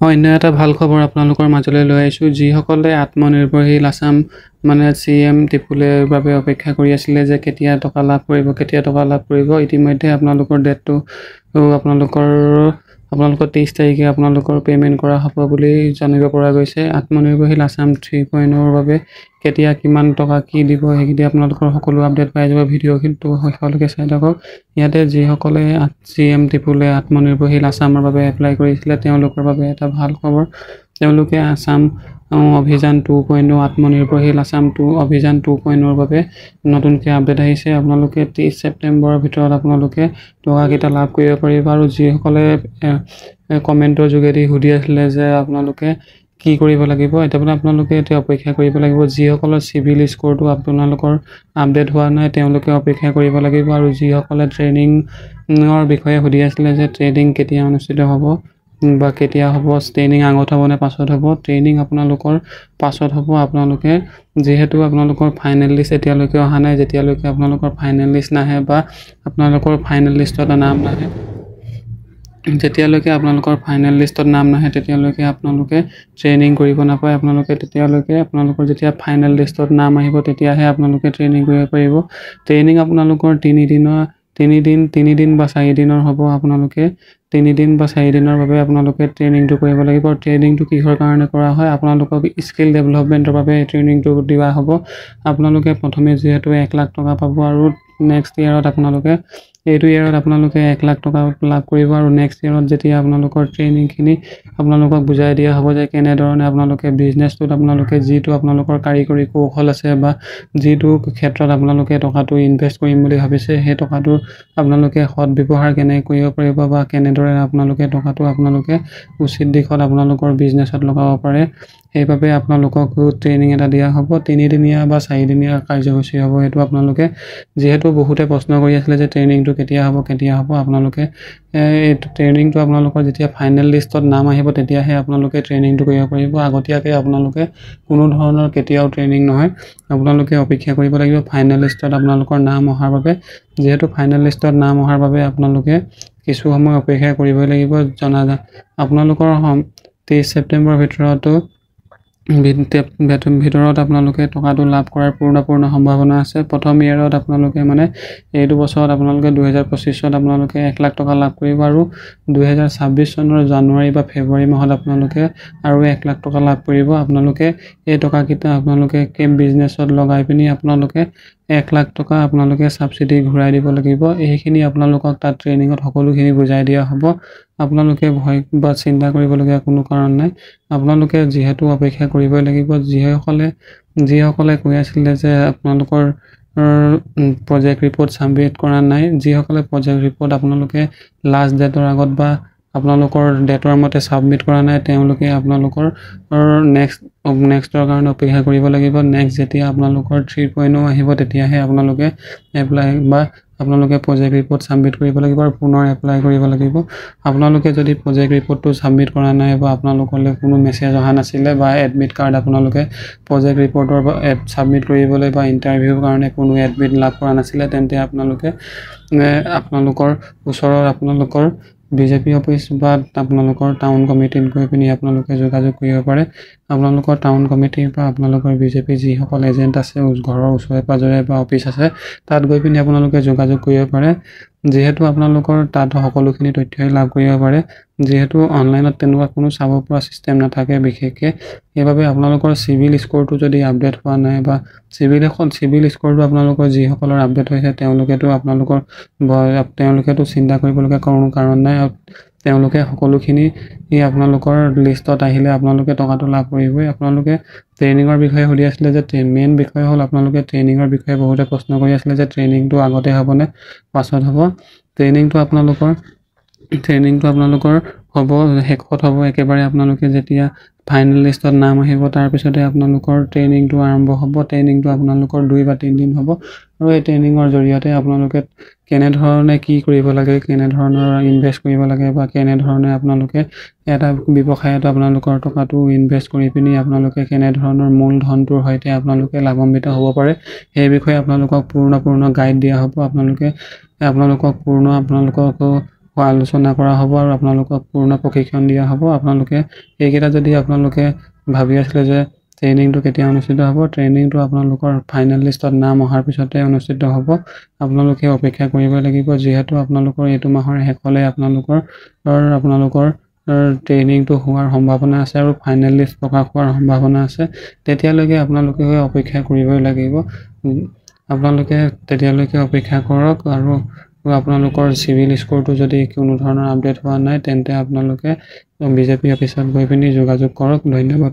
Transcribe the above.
অন্য এটা ভাল খবৰ আপোনালোকৰ মাজলৈ লৈ আহিছোঁ। যিসকলে আত্মনিৰ্ভৰশীল আছাম মানে চি এম ট্ৰিপল এৰ বাবে অপেক্ষা কৰি আছিলে যে কেতিয়া টকা লাভ কৰিব, কেতিয়া টকা লাভ কৰিব, ইতিমধ্যে আপোনালোকৰ ডেটটো আপোনালোকৰ 23 তাৰিখে আপোনালোকৰ পে'মেণ্ট কৰা হ'ব বুলি জানিব পৰা গৈছে। আত্মনিৰ্ভৰশীল আছাম 3.0ৰ বাবে কেতিয়া কিমান টকা কি দিব, সেইখিনি আপোনালোকৰ সকলো আপডেট পাই যাব। ভিডিঅ'টো শেষলৈকে চাই থাকক। ইয়াতে যিসকলে চি এম ট্ৰিপল এ আত্মনিৰ্ভৰশীল আছামৰ বাবে এপ্লাই কৰিছিলে, তেওঁলোকৰ বাবে এটা ভাল খবৰ। তেওঁলোকে আছাম অভিযান 2.0, আত্মনিৰ্ভৰশীল আছাম অভিযান 2.0ৰ বাবে নতুনকৈ আপডেট আহিছে। আপোনালোকে 30 ছেপ্টেম্বৰৰ ভিতৰত আপোনালোকে টকাকেইটা লাভ কৰিব পাৰিব। আৰু যিসকলে কমেণ্টৰ যোগেদি সুধি আছিলে যে আপোনালোকে কি কৰিব লাগিব, এতিয়া মানে আপোনালোকে এতিয়া অপেক্ষা কৰিব লাগিব। যিসকলৰ চিবিল স্ক'ৰটো আপোনালোকৰ আপডেট হোৱা নাই, তেওঁলোকে অপেক্ষা কৰিব লাগিব। আৰু যিসকলে ট্ৰেইনিঙৰ বিষয়ে সুধি আছিলে যে ট্ৰেইনিং কেতিয়া অনুষ্ঠিত হ'ব বা কেতিয়া হ'ব, ট্ৰেইনিং আগত হ'ব নে পাছত হ'ব, ট্ৰেইনিং আপোনালোকৰ পাছত হ'ব। আপোনালোকে যিহেতু আপোনালোকৰ ফাইনেল লিষ্ট এতিয়ালৈকে অহা নাই, যেতিয়ালৈকে আপোনালোকৰ ফাইনেল লিষ্ট নাহে বা আপোনালোকৰ ফাইনেল লিষ্টত নাম নাহে, যেতিয়ালৈকে আপোনালোকৰ ফাইনেল লিষ্টত নাম নাহে, তেতিয়ালৈকে আপোনালোকে ট্ৰেইনিং কৰিব নাপায়। আপোনালোকে তেতিয়ালৈকে আপোনালোকৰ যেতিয়া ফাইনেল লিষ্টত নাম আহিব, তেতিয়াহে আপোনালোকে ট্ৰেইনিং কৰিব পাৰিব। ট্ৰেইনিং আপোনালোকৰ তিনিদিনৰ তিনিদিন তিনিদিন বা 4 দিনৰ হ'ব। আপোনালোকে 3 দিন বা 4 দিনৰ বাবে আপোনালোকে ট্ৰেইনিংটো কৰিব লাগিব। আৰু ট্ৰেইনিংটো কিহৰ কাৰণে কৰা হয়? আপোনালোকক স্কিল ডেভেলপমেণ্টৰ বাবে এই ট্ৰেইনিংটো দিয়া হ'ব। আপোনালোকে প্ৰথমে যিহেতু 1 লাখ টকা পাব আৰু নেক্সট ইয়েৰত আপোনালোকে, এইটো ইয়েৰত আপোনালোকে 1 লাখ টকা লাভ কৰিব। আৰু নেক্সট ইয়েৰত যেতিয়া আপোনালোকৰ ট্ৰেইনিংখিনি আপোনালোকক বুজাই দিয়া হ'ব যে কেনেধৰণে আপোনালোকে বিজনেছটোত আপোনালোকে যিটো আপোনালোকৰ কাৰিকৰী কৌশল আছে বা যিটো ক্ষেত্ৰত আপোনালোকে টকাটো ইনভেষ্ট কৰিম বুলি ভাবিছে, সেই টকাটো আপোনালোকে সৎ ব্যৱহাৰ কেনেকৈ কৰিব পাৰিব বা কেনেদৰে আপোনালোকে টকাটো আপোনালোকে উচিত দিশত আপোনালোকৰ বিজনেছত লগাব পাৰে, সেইবাবে আপোনালোকক ট্ৰেইনিং এটা দিয়া হ'ব। তিনিদিনীয়া বা চাৰিদিনীয়া কাৰ্যসূচী হ'ব সেইটো। আপোনালোকে যিহেতু বহুতে প্ৰশ্ন কৰি আছিলে যে ট্ৰেইনিংটো কেতিয়া হ'ব, কেতিয়া হ'ব, আপোনালোকে এই ট্ৰেইনিংটো আপোনালোকৰ যেতিয়া ফাইনেল লিষ্টত নাম আহিব, তেতিয়াহে আপোনালোকে ট্ৰেইনিংটো কৰিব পাৰিব। আগতীয়াকৈ আপোনালোকে কোনো ধৰণৰ কেতিয়াও ট্ৰেইনিং নহয়। আপোনালোকে অপেক্ষা কৰিব লাগিব ফাইনেল লিষ্টত আপোনালোকৰ নাম অহাৰ বাবে। যিহেতু ফাইনেল লিষ্টত নাম অহাৰ বাবে আপোনালোকে কিছু সময় অপেক্ষা কৰিবই লাগিব। জনা আপোনালোকৰ 30 ছেপ্টেম্বৰৰ ভিতৰত আপোনালোকে টকাটো লাভ কৰাৰ পূৰ্ণ পূৰ্ণ সম্ভাৱনা আছে। প্ৰথম ইয়েৰত আপোনালোকে, মানে এইটো বছৰত আপোনালোকে 2025ত আপোনালোকে 1 লাখ টকা লাভ কৰিব আৰু 2026 চনৰ জানুৱাৰী বা ফেব্ৰুৱাৰী মাহত আপোনালোকে আৰু 1 লাখ টকা লাভ কৰিব। আপোনালোকে এই টকাকেইটা আপোনালোকে কেব বিজনেছত লগাই পিনি আপোনালোকে 1 লাখ টকা আপোনালোকে ছাবচিডি ঘূৰাই দিব লাগিব। এইখিনি আপোনালোকক তাত ট্ৰেইনিঙত সকলোখিনি বুজাই দিয়া হ'ব। আপোনালোকে ভয় বা চিন্তা কৰিবলগীয়া কোনো কাৰণ নাই। আপোনালোকে যিহেতু অপেক্ষা কৰিবই লাগিব। যিসকলে যিসকলে কৈ আছিলে যে আপোনালোকৰ প্ৰজেক্ট ৰিপৰ্ট ছাবমিট কৰা নাই, যিসকলে প্ৰজেক্ট ৰিপৰ্ট আপোনালোকে লাষ্ট ডেটৰ আগত বা আপোনালোকৰ ডেটৰ মতে ছাবমিট কৰা নাই, তেওঁলোকে আপোনালোকৰ নেক্সটৰ কাৰণে অপেক্ষা কৰিব লাগিব। নেক্সট যেতিয়া আপোনালোকৰ 3.0 আহিব, তেতিয়াহে আপোনালোকে এপ্লাই বা আপোনালোকে প্ৰজেক্ট ৰিপৰ্ট ছাবমিট কৰিব লাগিব আৰু পুনৰ এপ্লাই কৰিব লাগিব। আপোনালোকে যদি প্ৰজেক্ট ৰিপৰ্টটো ছাবমিট কৰা নাই বা আপোনালোকলৈ কোনো মেছেজ অহা নাছিলে বা এডমিট কাৰ্ড আপোনালোকে প্ৰজেক্ট ৰিপৰ্টৰ ছাবমিট কৰিবলৈ বা ইণ্টাৰভিউৰ কাৰণে কোনো এডমিট লাভ কৰা নাছিলে, তেন্তে আপোনালোকে আপোনালোকৰ ওচৰৰ আপোনালোকৰ বিজেপি অফিচ বা আপোনালোকৰ টাউন কমিটিত গৈ পিনি আপোনালোকে যোগাযোগ কৰিব পাৰে। আপোনালোকৰ টাউন কমিটি বা আপোনালোকৰ বিজেপি যিসকল এজেণ্ট আছে ঘৰৰ ওচৰে পাঁজৰে বা অফিচ আছে, তাত গৈ পিনি আপোনালোকে যোগাযোগ কৰিব পাৰে। যিহেতু আপোনালোকৰ তাত সকলোখিনি তথ্যই লাভ কৰিব পাৰে। যিহেতু অনলাইনত তেনেকুৱা কোনো চাব পৰা ছিষ্টেম নাথাকে বিশেষকৈ, সেইবাবে আপোনালোকৰ চিবিল স্ক'ৰটো যদি আপডেট হোৱা নাই বা চিবিল স্ক'ৰটো আপোনালোকৰ যিসকলৰ আপডেট হৈছে, তেওঁলোকেতো চিন্তা কৰিবলগীয়া কোনো কাৰণ নাই। আৰু তেওঁলোকে সকলোখিনি আপোনালোকৰ লিষ্টত আহিলে আপোনালোকে টকাটো লাভ কৰিবই। আপোনালোকে ট্ৰেইনিঙৰ বিষয়ে সুধি আছিলে যে মেইন বিষয় হ'ল আপোনালোকে ট্ৰেইনিঙৰ বিষয়ে বহুতে প্ৰশ্ন কৰি আছিলে যে ট্ৰেইনিংটো আগতে হ'বনে পাছত হ'ব। ট্ৰেইনিংটো আপোনালোকৰ হ'ব, শেষত হ'ব একেবাৰে। আপোনালোকে যেতিয়া ফাইনেল লিষ্টত নাম আহিব, তাৰপিছতে আপোনালোকৰ ট্ৰেইনিংটো আৰম্ভ হ'ব। ট্ৰেইনিংটো আপোনালোকৰ 2 বা 3 দিন হ'ব আৰু এই ট্ৰেইনিঙৰ জৰিয়তে আপোনালোকে কেনেধৰণে কি কৰিব লাগে, কেনেধৰণৰ ইনভেষ্ট কৰিব লাগে বা কেনেধৰণে আপোনালোকে এটা ব্যৱসায়ত আপোনালোকৰ টকাটো ইনভেষ্ট কৰি পিনি আপোনালোকে কেনেধৰণৰ মূলধনটোৰ সৈতে আপোনালোকে লাভান্বিত হ'ব পাৰে, সেই বিষয়ে আপোনালোকক পূৰ্ণ পূৰ্ণ গাইড দিয়া হ'ব। আপোনালোকে আপোনালোকক পূৰ্ণ আপোনালোকক আলোচনা কৰা হ'ব আৰু আপোনালোকক পূৰ্ণ প্ৰশিক্ষণ দিয়া হ'ব। আপোনালোকে এইকেইটা যদি আপোনালোকে ভাবি আছিলে যে ট্ৰেইনিংটো কেতিয়া অনুষ্ঠিত হ'ব, ট্ৰেইনিংটো আপোনালোকৰ ফাইনেল লিষ্টত নাম অহাৰ পিছতে অনুষ্ঠিত হ'ব। আপোনালোকে অপেক্ষা কৰিব লাগিব, যিহেতু আপোনালোকৰ এইটো মাহৰ শেষলৈ আপোনালোকৰ ট্ৰেইনিংটো হোৱাৰ সম্ভাৱনা আছে আৰু ফাইনেল লিষ্ট প্ৰকাশ হোৱাৰ সম্ভাৱনা আছে। তেতিয়ালৈকে আপোনালোকে অপেক্ষা কৰিবই লাগিব। আপোনালোকে তেতিয়ালৈকে অপেক্ষা কৰক আৰু আপোনালোকৰ চিভিল স্ক'ৰটো যদি কোনো ধৰণৰ আপডেট হোৱা নাই, তেন্তে আপোনালোকে বিজেপি অফিচত গৈ পিনি যোগাযোগ কৰক। ধন্যবাদ।